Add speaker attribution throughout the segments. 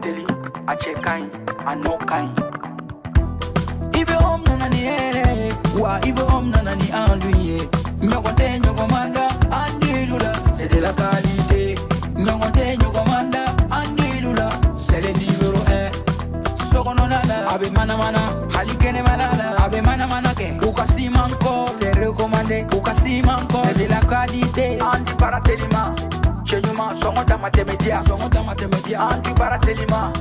Speaker 1: teli, a cɛ ka ɲi, a nɔ ka ɲi. I bɛ om nana ni hɛrɛ ye, wa i bɛ om nana ni enduit ye. Ɲɔgɔn tɛ ɲɔgɔn man da enduit la, c'est de la qualité. Ɲɔgɔn tɛ ɲɔgɔn man da enduit la, c'est le numéro 1. Sokɔnɔna la, a bɛ manamana, hali kɛnɛmana la, a bɛ manamana kɛ. U ka siman kɔ, c'est recommandé. U ka siman kɔ, c'est de la qualité. Enduit baara telima, cɛ ɲuman, sɔngɔ dama tɛmɛ diya, sɔngɔ dama tɛmɛ diya. Enduit baara telima,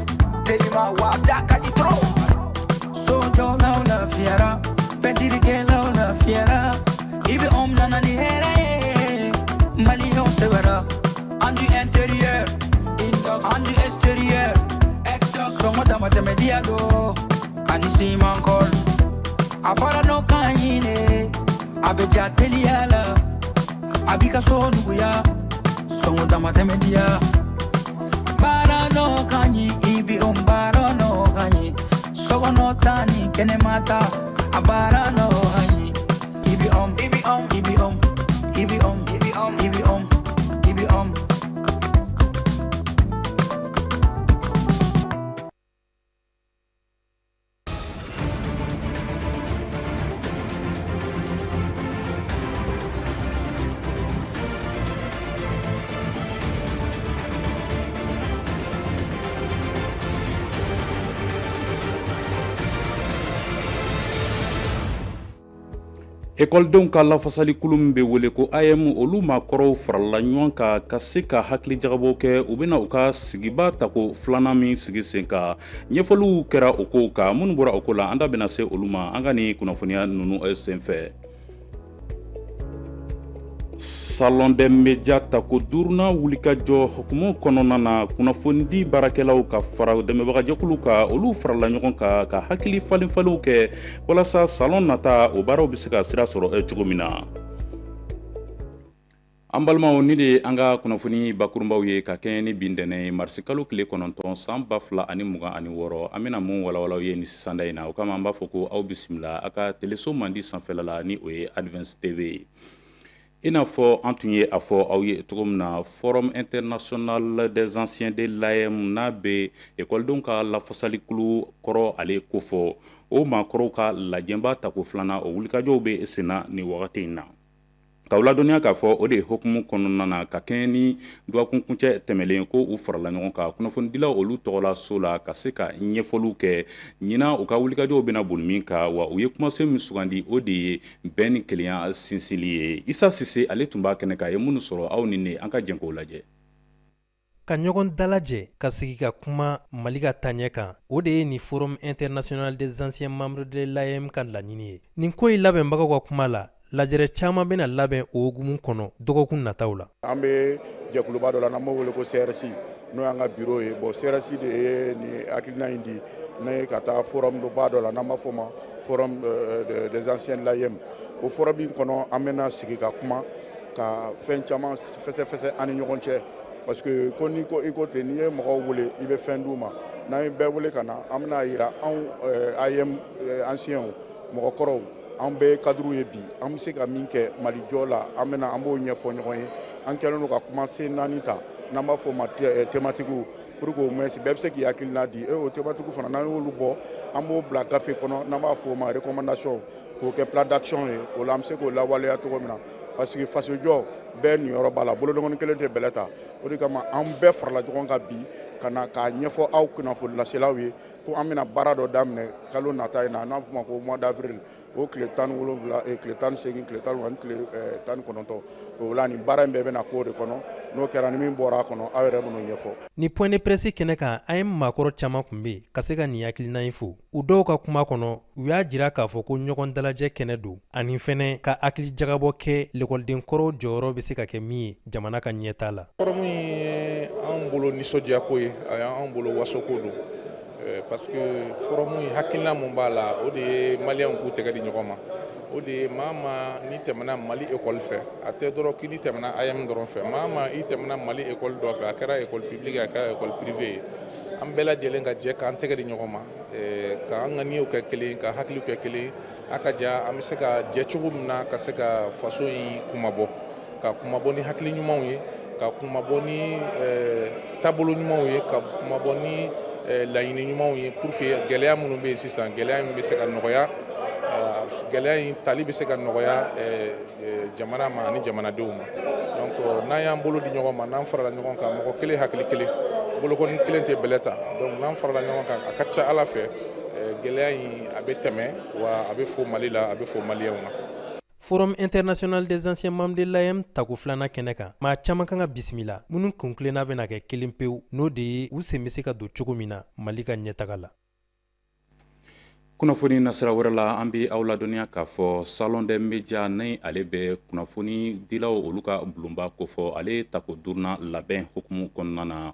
Speaker 1: telima, wa da ka di trop. Sojɔlaw lafiyara, pɛntirikɛlaw lafiyara, i bɛ om nana ni hɛrɛ ye, maliyɛnw sɛbɛra. Enduit intérieur, enduit extérieur, sɔngɔ dama tɛmɛ diya do, ani siman kɔl. A baara nɔ ka ɲi ne, a bɛ ja teliya la, a b'i ka so nuguya, sɔngɔ dama tɛmɛ diya. Baara nɔ ka ɲi, i bi o baara nɔ ka ɲi, sokɔnɔ ta ni kɛnɛma ta, a baara nɔ ka ɲi. I bi om, i bi om, i bi om, i bi om, i bi om, i bi om, i bi om.
Speaker 2: Ekɔlidenw ka lafasalikulu min bɛ wele ko AEEM, olu maakɔrɔw farala ɲɔgɔn kan ka se ka hakilijagabɔ kɛ. U bɛna u ka sigiba tako filanan min sigi sen kan, ɲɛfɔliw kɛra o kow kan. Minnu bɔra o ko la, an da bɛna se olu ma an ka nin kunnafoniya ninnu senfɛ. Salon des médias tako duurunan wulikajɔ hukumu kɔnɔna na, kunnafonidi baarakɛlaw ka fara dɛmɛbagajɛkulu kan, olu farala ɲɔgɔn kan ka hakili falenfalenw kɛ walasa salon nata o baaraw bɛ se ka sira sɔrɔ cogo min na. An balimaw, nin de ye an ka kunnafoni bakurunbaw ye ka kɛɲɛ ni bi ntɛnɛn ye, marisi kalo tile 9 san 2026. An bɛna mun walawala aw ye ni sisanda in na? O kama an b'a fɔ ko aw bisimila a ka teleso mandi sanfɛla la, ni o ye Advance TV ye. I n'a fɔ an tun ye a fɔ aw ye cogo min na, Forum international des anciens de l'AEEM, n'a bɛ ekɔlidenw ka lafasalikulu kɔrɔ ale kofɔ, o maakɔrɔw ka lajɛba tako filanan, o wulikajɔw bɛ senna nin wagati in na. K'aw ladɔnniya k'a fɔ o de ye hukumu kɔnɔna na, ka kɛɲɛ ni dɔgɔkun kuncɛ tɛmɛlen ko u farala ɲɔgɔn kan kunnafonidilaw olu tɔgɔla so la ka se ka ɲɛfɔliw kɛ ɲinan u ka wulikajɔw bɛna boli min kan. Wa u ye kumasen min sugandi, o de ye bɛn ni kelenya sinsinli ye. Isa Sise, ale tun b'a kɛnɛ kan, a ye minnu sɔrɔ, aw ni ne, an ka jɛn k'o lajɛ.
Speaker 3: Ka ɲɔgɔn dalajɛ ka sigi ka kuma Mali ka taaɲɛ kan, o de ye nin Forum international des anciens membres de l'AEEM ka laɲini ye. Nin ko in labɛnbagaw ka kuma la, lajɛrɛ caman bɛna labɛn o hukumu kɔnɔ dɔgɔkun nataw la.
Speaker 4: An bɛ jɛkuluba dɔ la, n'an b'o wele ko CRC, n'o y'an ka bureau ye. Bon, CRC de ye nin hakilina in di ne ka taa forum ba dɔ la, n'an b'a fɔ o ma Forum des anciens de l'AEEM. O forum in kɔnɔ, an bɛna sigi ka kuma ka fɛn caman fɛsɛfɛsɛ an ni ɲɔgɔn cɛ, parce que ko n'i ko i ko ten, n'i ye mɔgɔw wele, i bɛ fɛn d'u ma. N'an ye bɛɛ wele ka na, an bɛna yira anw AEEM anciens, mɔgɔkɔrɔw, an bɛɛ ye cadre ye bi, an bɛ se ka min kɛ Mali jɔ la, an bɛna an b'o ɲɛfɔ ɲɔgɔn ye. An kɛlen don ka kuma sen naani ta, n'an b'a fɔ o ma thématique, pour que au moins bɛɛ bɛ se k'i hakilina di. E o thématique fana, n'an y'olu bɔ, an b'o bila gafe kɔnɔ, n'an b'a fɔ o ma recommandation, k'o kɛ plan d'action ye. O la, an bɛ se k'o lawaleya cogo min na, parce que fasojɔ bɛɛ niyɔrɔ b'a la, bolodengɔnni kelen tɛ bɛlɛ ta. O de kama an bɛɛ farala ɲɔgɔn kan bi ka na k'a ɲɛfɔ aw kunnafoni laselaw ye ko an bɛna baara dɔ daminɛ kalo nata in na, n'an f'o ma ko mois d'avril, o tile 17, tile 18, tile 10 ani tile 19. O la, nin baara in bɛɛ bɛna k'o de kɔnɔ. N'o kɛra, ni min bɔra a kɔnɔ, aw yɛrɛ bɛn'o ɲɛfɔ.
Speaker 3: Ni point de presse kɛnɛ kan, AEEM maakɔrɔ caman tun bɛ yen ka se ka nin hakilina in fo. U dɔw ka kuma kɔnɔ, u y'a jira k'a fɔ ko ɲɔgɔn dalajɛ kɛnɛ don, ani fɛnɛ ka hakili jagabɔ kɛ lekɔliden kɔrɔw jɔyɔrɔ bɛ se ka kɛ min ye jamana ka ɲɛtaa la.
Speaker 5: Forum ye anw bolo nisɔndiyako ye, a y'anw bolo wasoko don, parce que forum in hakilina mun b'a la, o de ye maliyɛnw k'u tɛgɛ di ɲɔgɔn ma. O de ye maa maa n'i tɛmɛna Mali école fɛ, a tɛ dɔrɔn k'i n'i tɛmɛna AEEM dɔrɔn fɛ, maa maa i tɛmɛna Mali école dɔ fɛ, a kɛra école publique, a kɛra école privée ye, an bɛɛ lajɛlen ka jɛ k'an tɛgɛ di ɲɔgɔn ma, k'an ŋaniyaw kɛ kelen, ka hakiliw kɛ kelen, a ka ja an bɛ se ka jɛ cogo min na ka se ka faso in kunmabɔ, ka kunmabɔ ni hakili ɲumanw ye, ka kunmabɔ ni taabolo ɲumanw ye, ka kunmabɔ ni laɲini ɲumanw ye pour que gɛlɛya minnu bɛ yen sisan, gɛlɛya in bɛ se ka nɔgɔya, gɛlɛya in tali bɛ se ka nɔgɔya jamana ma ani jamanadenw ma. Donc n'an y'an bolo di ɲɔgɔn ma, n'an farala ɲɔgɔn kan, mɔgɔ kelen hakili kelen, bolokɔni kelen tɛ bɛlɛ ta. Donc n'an farala ɲɔgɔn kan, a ka ca Ala fɛ, gɛlɛya in a bɛ tɛmɛ, wa a bɛ fo Mali la, a bɛ fo Maliyɛnw na.
Speaker 3: Forum international des anciens membres de l'AEEM tako filanan kɛnɛ kan, maa caman kan ka bisimila minnu kuntilenna bɛna kɛ kelen pewu, n'o de ye u sen bɛ se ka don cogo min na Mali ka ɲɛtaga la.
Speaker 2: Kunnafoni nasira wɛrɛ la, an bɛ aw ladɔnniya k'a fɔ Salon des médias, ni ale bɛ kunnafoni dilaw olu ka bulonba kofɔ, ale tako duurunan labɛn hukumu kɔnɔna na,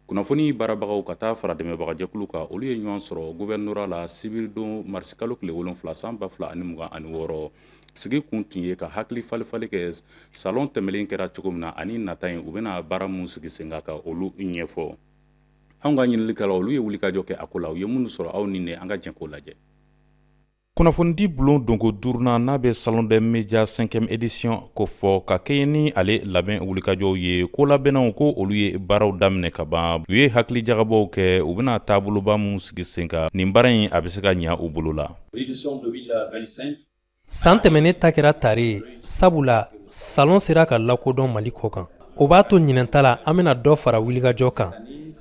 Speaker 2: kunnafoni baarabagaw ka taa fara dɛmɛbagajɛkulu kan, olu ye ɲɔgɔn sɔrɔ gouvernorat la sibiridon marisikalo tile 7 san 2026. Sigi kun tun ye ka hakili falifali kɛ salon tɛmɛlen kɛra cogo min na ani nata in, u bɛna baara mun sigi sen kan ka olu ɲɛfɔ. Anw ka ɲininikɛlaw, olu ye wulikajɔ kɛ a ko la. U ye minnu sɔrɔ, aw ni ne, an ka jɛn k'o lajɛ. Kunnafonidi bulon donko duurunan, n'a bɛ Salon des médias 5e édition kofɔ, ka kɛɲɛ ni ale labɛn wulikajɔw ye, ko labɛnnaw ko olu ye baaraw daminɛ ka ban. U ye hakilijagabɔw kɛ, u bɛna taaboloba mun sigi sen kan, nin baara in a bɛ se ka ɲa u bolo la.
Speaker 3: San tɛmɛnen ta kɛra tare ye, sabula salon sera ka lakodɔn Mali kɔ kan. O b'a to ɲinɛn ta la, an bɛna dɔ fara wulikajɔ kan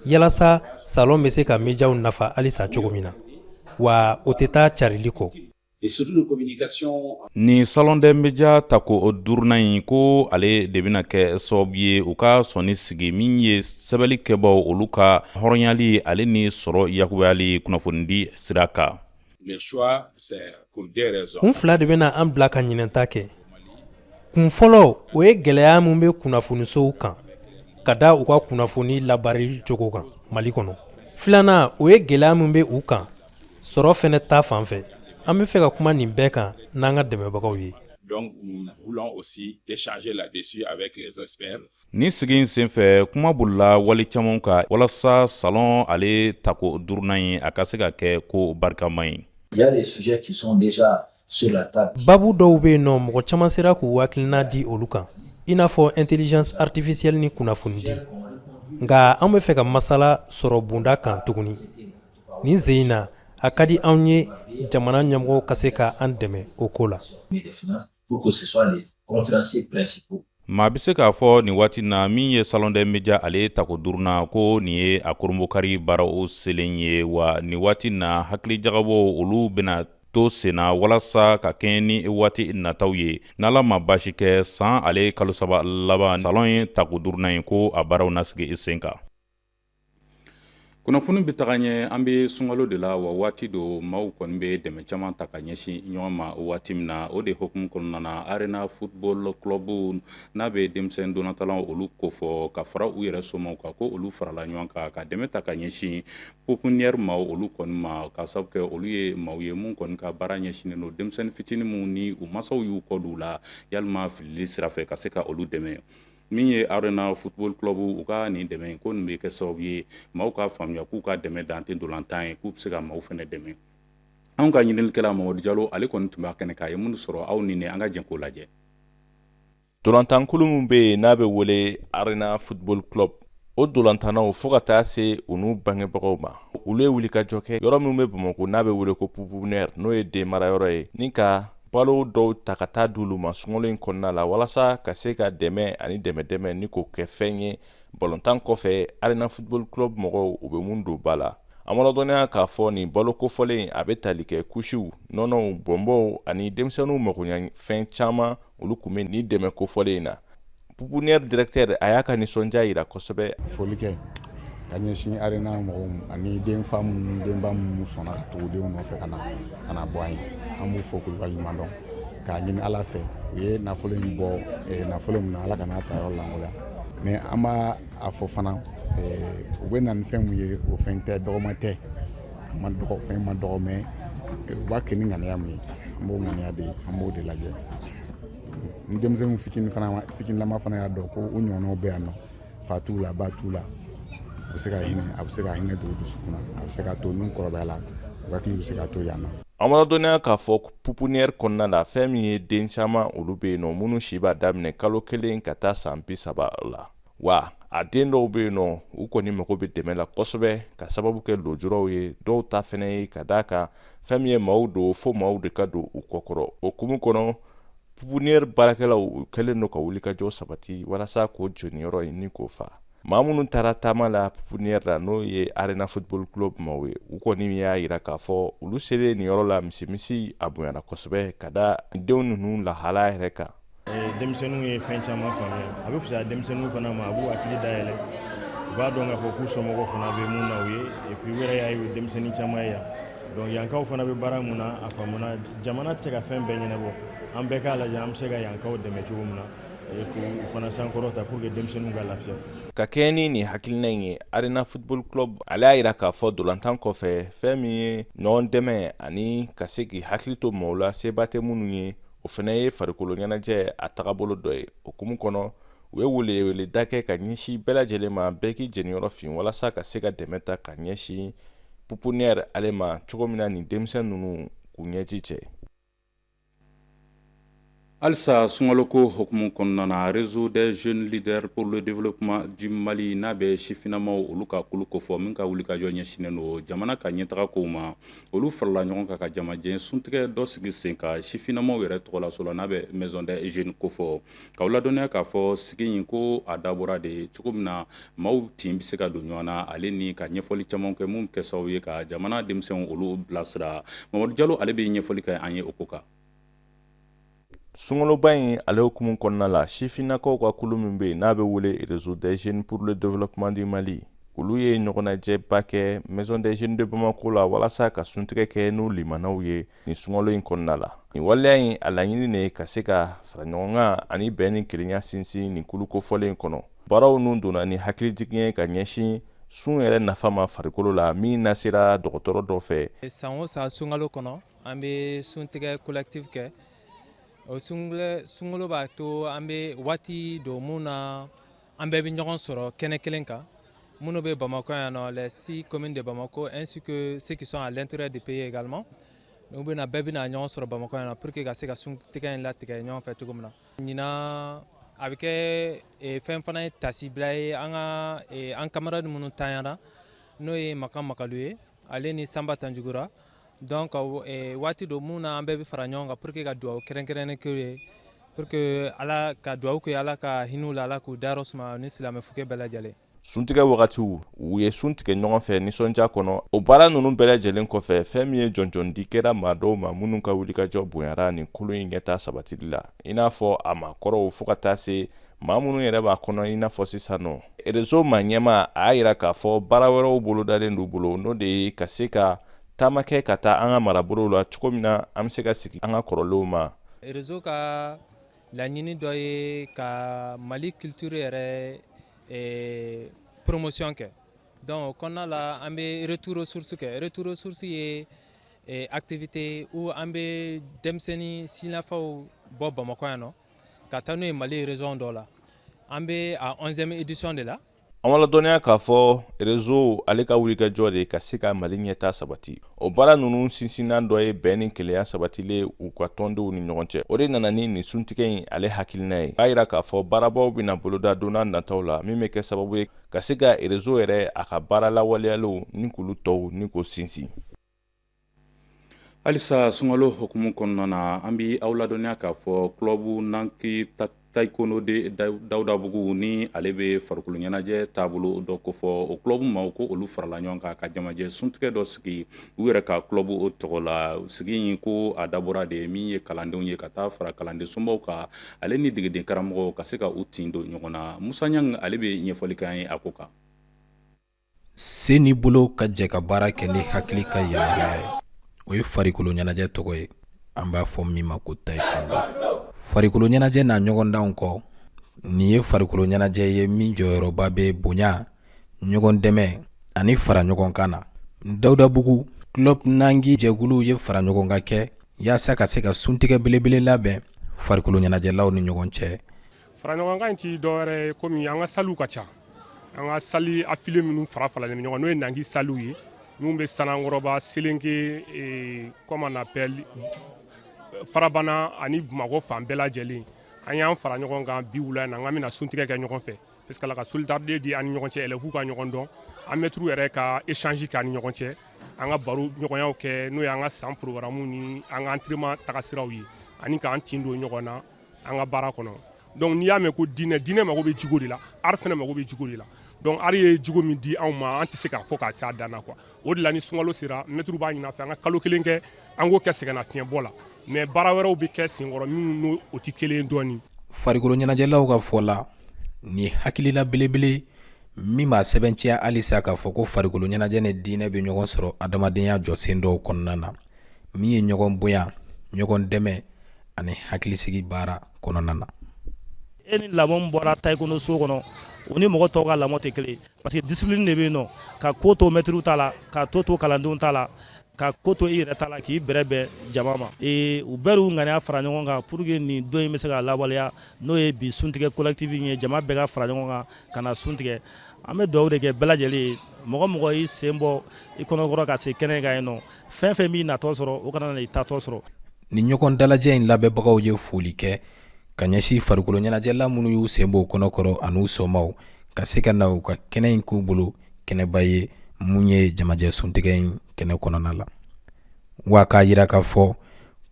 Speaker 3: yalasa salon bɛ se ka médiaw nafa halisa cogo min na, wa o tɛ taa carili kɔ.
Speaker 2: Nin Salon des médias tako duurunan in, ko ale de bɛna kɛ sababu ye u ka sɔnni sigi min ye sɛbɛnni kɛbaw olu ka hɔrɔnyali ale ni sɔrɔ yakubayali kunnafonidi sira kan.
Speaker 3: Kun fila de bɛna an bila ka ɲinɛn ta kɛ. Kun fɔlɔ, o ye gɛlɛya min bɛ kunnafonisow kan ka da u ka kunnafoni labaarali cogo kan Mali kɔnɔ. Filanan, o ye gɛlɛya min bɛ u kan sɔrɔ fɛnɛ ta fan fɛ. An bɛ fɛ ka kuma nin bɛɛ kan n'an ka dɛmɛbagaw ye.
Speaker 2: Nin sigi in senfɛ, kuma bolila wale caman kan walasa salon ale tako duurunan in a ka se ka kɛ ko barikama ye.
Speaker 3: Babu dɔw bɛ yen nɔ, mɔgɔ caman sera k'u hakilina di olu kan, i n'a fɔ intelligence artificielle ni kunnafonidi. Nka an bɛ fɛ ka masala sɔrɔ bonda kan tuguni. Nin sen in na, a ka di anw ye jamana ɲɛmɔgɔw ka se ka an dɛmɛ o ko la.
Speaker 2: Maa bɛ se k'a fɔ nin waati na, min ye Salon des médias ale tako duurunan, ko nin ye a kurunbonkari baaraw selen ye. Wa nin waati na, hakilijagabɔw olu bɛna to senna walasa ka kɛɲɛ ni waati nataw ye. N'Ala ma baasi kɛ, san ale kalo 3 laban, salon ye tako duurunan ye, ko a baaraw na sigi sen kan. Kunnafoni bɛ taga ɲɛ. An bɛ sunkalo de la, wa waati don maaw kɔni bɛ dɛmɛ caman ta ka ɲɛsin ɲɔgɔn ma waati min na. O de hukumu kɔnɔna na, Arena Football Club, n'a bɛ denmisɛn ntolantalaw olu kofɔ ka fara u yɛrɛ somaw kan, ko olu farala ɲɔgɔn kan ka dɛmɛ ta ka ɲɛsin pouponnière maaw olu kɔni ma, ka sababu kɛ olu ye maaw ye mun kɔni ka baara ɲɛsinnen don denmisɛnnin fitinin minnu ni u masaw y'u kɔ don u la yalima filili sira fɛ, ka se ka olu dɛmɛ. Min ye Arena Football Club, u ka nin dɛmɛ ko nin bɛ kɛ sababu ye maaw ka faamuya k'u ka dɛmɛ dan tɛ ntolantan ye, k'u bɛ se ka maaw fana dɛmɛ. Anw ka ɲininikɛla Mamadu Jalo, ale kɔni tun b'a kɛnɛ kan, a ye minnu sɔrɔ, aw ni ne, an ka jɛn k'o lajɛ.
Speaker 6: Ntolantankulu min bɛ yen n'a bɛ wele Arena Football Club, o ntolantannaw fo ka taa se u n'u bangebagaw ma, olu ye wulikajɔ kɛ yɔrɔ min bɛ Bamakɔ n'a bɛ wele ko pouponnière, n'o ye den marayɔrɔ ye, ni ka balo dɔw ta ka taa d'olu ma sunkalo in kɔnɔna la, walasa ka se ka dɛmɛ ani dɛmɛ dɛmɛ ni k'o kɛ fɛn ye balontan kɔfɛ, Arena Football Club mɔgɔw u bɛ mun don ba la. An b'a ladɔnniya k'a fɔ nin balo kofɔlen a bɛ tali kɛ kusiw, nɔnɔw, bɔnbɔnw ani denmisɛnninw magoɲɛ fɛn caman. Olu tun bɛ nin dɛmɛ kofɔlen in na. Pouponnière directeur, a y'a ka nisɔndiya jira kosɛbɛ.
Speaker 4: Foli kɛ ka ɲɛsin Arena mɔgɔw ani denfa minnu, denba minnu sɔnna ka tugu denw nɔfɛ ka na bɔ an ye, an b'u fo k'u waleɲuman dɔn, k'a ɲini Ala fɛ u ye nafolo in bɔ nafolo min na, Ala kana ta yɔrɔ lankolon. Mais an b'a a fɔ fana, u bɛ na ni fɛn mun ye, o fɛn tɛ dɔgɔma tɛ, a ma dɔgɔ, fɛn ma dɔgɔ, mais u b'a kɛ ni ŋaniya min ye, an b'o ŋaniya de, an b'o de lajɛ. Ni denmisɛnninw fitinin fana, fitininlama fana y'a dɔn ko u ɲɔgɔnnaw bɛ yan nɔ, fa t'u la, ba t'u la, u bɛ se ka hinɛ, a bɛ se ka hinɛ don u dusukun na, a bɛ se ka to n'u kɔrɔbayala, u hakili bɛ se ka to yan nɔ.
Speaker 6: An b'a ladɔnniya k'a fɔ pouponnière kɔnɔna la, fɛn min ye den caman olu bɛ yen nɔ minnu si b'a daminɛ kalo 1 ka taa san 30 la. Wa a den dɔw bɛ yen nɔ, u kɔni mago bɛ dɛmɛ la kosɛbɛ ka sababu kɛ lujuraw ye. Dɔw ta fɛnɛ ye ka d'a kan fɛn min ye maaw don, fo maaw de ka don u kɔkɔrɔ. O hukumu kɔnɔ, pouponnière baarakɛlaw u kɛlen don ka wulikajɔ sabati walasa k'o jɔniyɔrɔ in ni k'o fa. Maa minnu taara taama la pouponnière la, n'o ye Arena Football Club maaw ye, u kɔni y'a yira k'a fɔ olu selen nin yɔrɔ la, misimisi a bonyana kosɛbɛ ka da denw ninnu lahala yɛrɛ kan.
Speaker 7: Denmisɛnninw ye fɛn caman faamuya. A bɛ fisaya denmisɛnninw fana ma, a b'u hakili dayɛlɛ, u b'a dɔn k'a fɔ k'u somɔgɔw fana bɛ mun na u ye. Et puis u yɛrɛ y'a ye, u ye denmisɛnnin caman ye yan. Donc yankaw fana bɛ baara mun na, a faamuna. Jamana tɛ se ka fɛn bɛɛ ɲɛnabɔ. An bɛɛ k'a lajɛ an bɛ se ka yankaw dɛmɛ cogo min na k'u fana sankɔrɔta pour que denmisɛnninw ka lafiya.
Speaker 6: Ka kɛɲɛ ni nin hakilina in ye, Arena Football Club ale y'a yira k'a fɔ dolantan kɔfɛ, fɛn min ye ɲɔgɔn dɛmɛ ani ka se k'i hakili to maaw la seba tɛ minnu ye, o fana ye farikolo ɲɛnajɛ a tagabolo dɔ ye. O hukumu kɔnɔ, u ye weleweleda kɛ ka ɲɛsin bɛɛ lajɛlen ma, bɛɛ k'i jeniyɔrɔ fin walasa ka se ka dɛmɛ ta ka ɲɛsin pouponnière ale ma, cogo min na nin denmisɛn ninnu k'u ɲɛji cɛ.
Speaker 2: Halisa sunkaloko hukumu kɔnɔna na, Réseau des jeunes leaders pour le développement du Mali, n'a bɛ sifinnamaw olu ka kulu kofɔ, min ka wulikajɔ ɲɛsinnen don jamana ka ɲɛtaga kow ma, olu farala ɲɔgɔn kan ka jamajɛ suntigɛ dɔ sigi sen kan sifinnamaw yɛrɛ tɔgɔlaso la, n'a bɛ Maison des jeunes kofɔ. K'aw ladɔnniya k'a fɔ sigi in ko a dabɔra de cogo min na maaw tin bɛ se ka don ɲɔgɔn na, ale ni ka ɲɛfɔli caman kɛ mun kɛ sababu ye ka jamana denmisɛnw olu bilasira. Mamadu Jalo, ale bɛ ɲɛfɔli kɛ an ye o ko kan.
Speaker 6: Sunkaloba in ale hukumu kɔnɔna la, sifinnakaw ka kulu min bɛ yen n'a bɛ wele Réseau des jeunes pour le développement du Mali, olu ye ɲɔgɔnnajɛba kɛ Maison des jeunes de Bamako la walasa ka suntigɛ kɛ n'u limanaw ye nin sunkalo in kɔnɔna la. Nin waleya in a laɲini de ye ka se ka fara ɲɔgɔn kan ani bɛn ni kelenya sinsin nin kulu kofɔlen kɔnɔ. Baaraw ninnu donna ni hakilijigin ye ka ɲɛsin sun yɛrɛ nafa ma farikolo la, min nasera dɔgɔtɔrɔ dɔ fɛ.
Speaker 8: San o san, sunkalo kɔnɔ, an bɛ suntigɛ collectif kɛ. O sunkalo b'a to an bɛ waati don mun na an bɛɛ bɛ ɲɔgɔn sɔrɔ kɛnɛ kelen kan, minnu bɛ Bamakɔ yan nɔ, les six communes de Bamako ainsi que ceux qui sont à l'intérieur du pays également. U bɛna, bɛɛ bɛna ɲɔgɔn sɔrɔ Bamakɔ yan nɔ pour que ka se ka suntigɛ in latigɛ ɲɔgɔn fɛ cogo min na. Ɲinan a bɛ kɛ fɛn fana ye, tasibila ye an ka an camarade minnu tanyana, n'o ye Makan Makalu ye, ale ni Sanba Tanjugura. Donc waati don mun na an bɛɛ bɛ fara ɲɔgɔn kan pour que ka dugawu kɛrɛnkɛrɛnnen k'u ye, pour que Ala ka dugawu kɛ, Ala ka hinɛ u la, Ala k'u dayɔrɔ suma ni silamɛ fuke bɛɛ lajɛlen.
Speaker 6: Suntigɛ wagatiw, u ye sun tigɛ ɲɔgɔn fɛ nisɔndiya kɔnɔ. O baara ninnu bɛɛ lajɛlen kɔfɛ, fɛn min ye jɔnjɔndi kɛra maa dɔw ma minnu ka wulikajɔ bonyara nin kolo in ɲɛta sabatili la, i n'a fɔ a maakɔrɔw, fo ka taa se maa minnu yɛrɛ b'a kɔnɔ i n'a fɔ sisan nɔ réseau maa ɲɛmaa. A y'a yira k'a fɔ baara wɛrɛw bolodalen d'u bolo, n'o de ye ka se ka taama kɛ ka taa an ka marabolow la, cogo min na an bɛ se ka sigi an ka kɔrɔlenw ma.
Speaker 8: Réseau ka laɲini dɔ ye ka Mali culture yɛrɛ promotion kɛ. Donc o kɔnɔna la, an bɛ retour aux sources kɛ. Retour aux sources ye activité où an bɛ denmisɛnnin sinlafaw bɔ Bamakɔ yan nɔ ka taa n'u ye Mali région dɔ la. An bɛ a 11e édition de la.
Speaker 6: An wala dɔnniya k'a fɔ réseau ale ka wulikajɔ de ka se ka Mali ɲɛta sabati. O baara ninnu sinsinnan dɔ ye bɛn ni kelenya sabatilen u ka tɔndenw ni ɲɔgɔn cɛ. O de nana ni nin suntigɛ in ale hakilina ye. B'a yira k'a fɔ baarabaw bɛna boloda don n'a nataw la, min bɛ kɛ sababu ye ka se ka réseau yɛrɛ a ka baara lawaleyalenw ni k'olu tɔw ni k'o sinsin.
Speaker 2: Halisa sunkalo hukumu kɔnɔna na, an bɛ aw ladɔnniya k'a fɔ club Nanki Taekwondo de Dawudabugu, ni ale bɛ farikolo ɲɛnajɛ taabolo dɔ kofɔ, o club maaw ko olu farala ɲɔgɔn kan ka jamajɛ suntigɛ dɔ sigi u yɛrɛ ka club o tɔgɔ la. Sigi in ko a dabɔra de min ye kalandenw ye ka taa fara kalanden somɔgɔw kan, ale ni degeden karamɔgɔw, ka se ka u tin don ɲɔgɔn na. Musa Ɲang, ale bɛ ɲɛfɔli kɛ an ye a ko kan.
Speaker 9: Sen ni bolo ka jɛ ka baara kɛ ni hakili ka yamaruya ye, o ye farikolo ɲɛnajɛ tɔgɔ ye, an b'a fɔ min ma ko taekwondo. Farikolo ɲɛnajɛ n'a ɲɔgɔndanw kɔ, nin ye farikolo ɲɛnajɛ ye min jɔyɔrɔba bɛ bonya, ɲɔgɔn dɛmɛ ani fara ɲɔgɔn kan na. Dawudabugu club Nangi jɛkulu ye fara ɲɔgɔn kan kɛ yaasa ka se ka suntigɛ belebele labɛn farikolo ɲɛnajɛlaw ni ɲɔgɔn cɛ.
Speaker 10: Fara ɲɔgɔnkan in ti dɔwɛrɛ ye, komi an ka sallew ka ca. An ka salle affilié minnu fara faralen ɲɔgɔn, n'o ye Nangi sallew ye, minnu bɛ Sanankɔrɔba, Selenke, comme on appelle, Farabana ani Bamakɔ fan bɛɛ lajɛlen, an y'an fara ɲɔgɔn kan bi wula in na, an bɛna suntigɛ kɛ ɲɔgɔn fɛ. parce que la ka solidarité di an ni ɲɔgɔn cɛ, élèves ka ɲɔgɔn dɔn, an mɛtiriw yɛrɛ ka échange kɛ an ni ɲɔgɔn cɛ, an ka baro ɲɔgɔnyaw kɛ, n'o ye an ka san programme ni an ka entraînement tagasiraw ye, ani k'an tin don ɲɔgɔn na an ka baara kɔnɔ. Donc n'i y'a mɛn ko diinɛ, diinɛ mago bɛ jogo de la, art fana mago bɛ jogo de la. Donc art ye jogo min di anw ma, an tɛ se k'a fɔ k'a s'a dan na quoi. O de la ni sunkalo sera, mɛtiriw b'a ɲini an fɛ an ka kalo kelen kɛ, an k'o kɛ sɛgɛnnafiɲɛbɔ la, mais baara wɛrɛw bɛ kɛ senkɔrɔ minnu n'o o tɛ kelen dɔɔnin.
Speaker 9: Farikolo ɲɛnajɛlaw ka fɔ la, nin hakilila belebele min b'a sɛbɛntiya halisa k'a fɔ ko farikolo ɲɛnajɛ ni diinɛ bɛ ɲɔgɔn sɔrɔ adamadenya jɔsen dɔw kɔnɔna na, min ye ɲɔgɔn bonya, ɲɔgɔn dɛmɛ ani hakilisigi baara kɔnɔna na.
Speaker 11: E ni lamɔ min bɔra taekwondo so kɔnɔ, o ni mɔgɔ tɔw ka lamɔ tɛ kelen, parce que discipline de bɛ yen nɔ, ka ko to mɛtiriw ta la, ka to to kalandenw ta la, ka ko to i yɛrɛ ta la, k'i bɛrɛ bɛn jama ma. U bɛɛ y'u ŋaniya fara ɲɔgɔn kan pour que nin don in bɛ se ka lawaleya, n'o ye bi suntigɛ collectif in ye, jama bɛɛ ka fara ɲɔgɔn kan ka na suntigɛ. An bɛ dugawu de kɛ bɛɛ lajɛlen ye. Mɔgɔ mɔgɔ y'i sen bɔ i kɔnɔkɔrɔ ka se kɛnɛ kan yen nɔ, fɛn fɛn b'i natɔ sɔrɔ, o kana na i taatɔ sɔrɔ.
Speaker 9: Nin ɲɔgɔn dalajɛ in labɛnbagaw ye foli kɛ ka ɲɛsin farikolo ɲɛnajɛla minnu y'u sen bɔ u kɔnɔkɔrɔ an'u somaw ka se ka na u ka kɛnɛ in k'u bolo kɛnɛba ye, mun ye jamajɛ suntigɛ in kɛnɛ kɔnɔna la, wa k'a yira k'a fɔ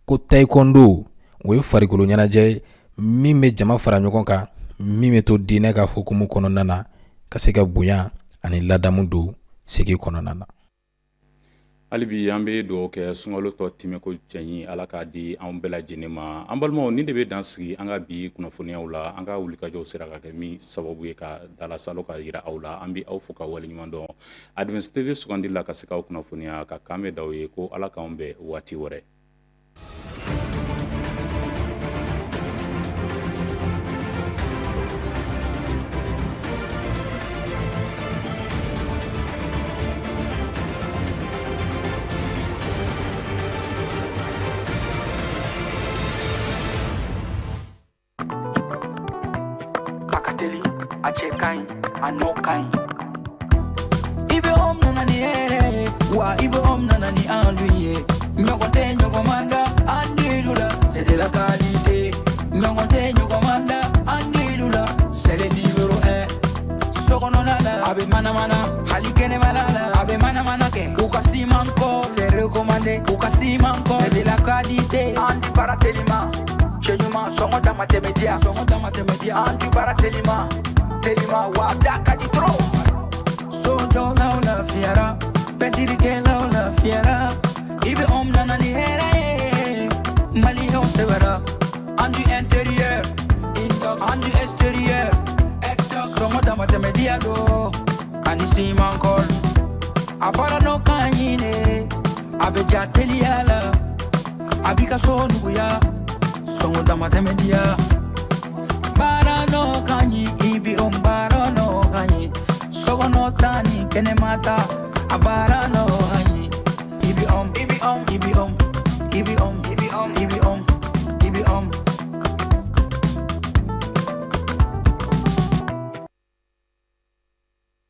Speaker 9: ko taekwondo o ye farikolo ɲɛnajɛ min bɛ jama fara ɲɔgɔn kan, min bɛ to diinɛ ka hukumu kɔnɔna na, ka se ka bonya ani ladamu don sigi kɔnɔna na.
Speaker 2: Hali bi an bɛ dugawu kɛ sunkalo tɔ tɛmɛko cɛɲi, Ala k'a di anw bɛɛ lajɛlen ma. An balimaw, nin de bɛ dan sigi an ka bi kunnafoniyaw la. An ka wulikajɔw sera ka kɛ min sababu ye ka dalasalo ka yira aw la, an bɛ aw fo ka waleɲuman dɔn Advance TV sugandi la ka se k'aw kunnafoniya. Ka kan bɛ d'aw ye ko Ala k'anw bɛn waati wɛrɛ.
Speaker 1: A ka teli, a cɛ ka ɲi, a nɔ ka ɲi. IBM nana ni hɛrɛ ye, wa IBM nana ni enduit ye. Ɲɔgɔn tɛ ɲɔgɔn man da enduit la, c'est de la qualité. Ɲɔgɔn tɛ ɲɔgɔn man da enduit la, c'est le numéro 1. Sokɔnɔna la, a bɛ manamana, hali kɛnɛmana la, a bɛ manamana kɛ. U ka ciment ko, c'est recommandé. U ka ciment ko, c'est de la qualité. Enduit baara telima. Cɛ ɲuman, sɔngɔ dama tɛmɛ diya, sɔngɔ dama tɛmɛ diya. Enduit baara telima telima, wa da ka di trop. Sojɔlaw lafiyara, pɛntirikɛlaw lafiyara. IBM nana ni hɛrɛ ye, maliyɛnw sɛbɛra. Enduit intérieur, enduit extérieur, sɔngɔ dama tɛmɛ diya don, ani ciment colle. A baara nɔ ka ɲi de, a bɛ ja teliya la, a b'i ka so nuguya, sɔngɔ dama tɛmɛ diya. Baara nɔ ka ɲi, IBM baara nɔ ka ɲi, sokɔnɔ ta ni kɛnɛma ta, a baara nɔ ka ɲi. IBM, IBM, IBM, IBM.